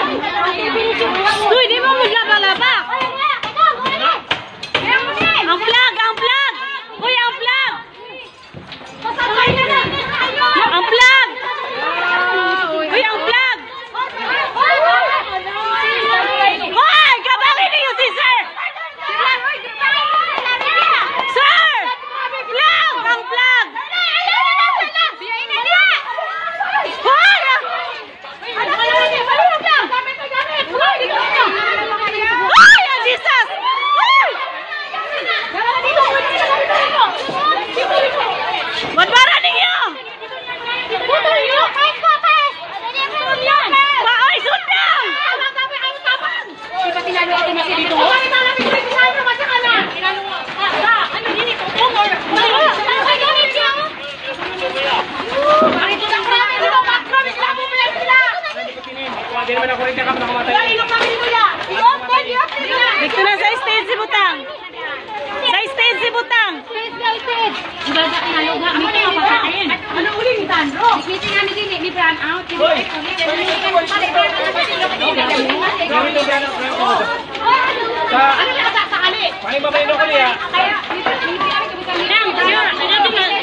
Uy, di mo maglaba-laba. Ang flag, ang flag. Uy, ang flag. Ang flag. Uy, ang flag. Hoy, kabangin ninyo si sir. Sir! Flag! Ang flag! Hoy! Ay, ah, Jesus! Ay! Madbara ninyo! Paoy, sundang! Hindi naman ako rin kami nakamatay. Dito na sa stage si Butang. Sa stage si Butang. Ano uli ni Sandro? Meeting namin din eh, may brown out. Hoy! Gamit ang brand out. Sa Ano na sa sakali? Paano ba kayo niya? Kaya, meeting namin kabutan nila.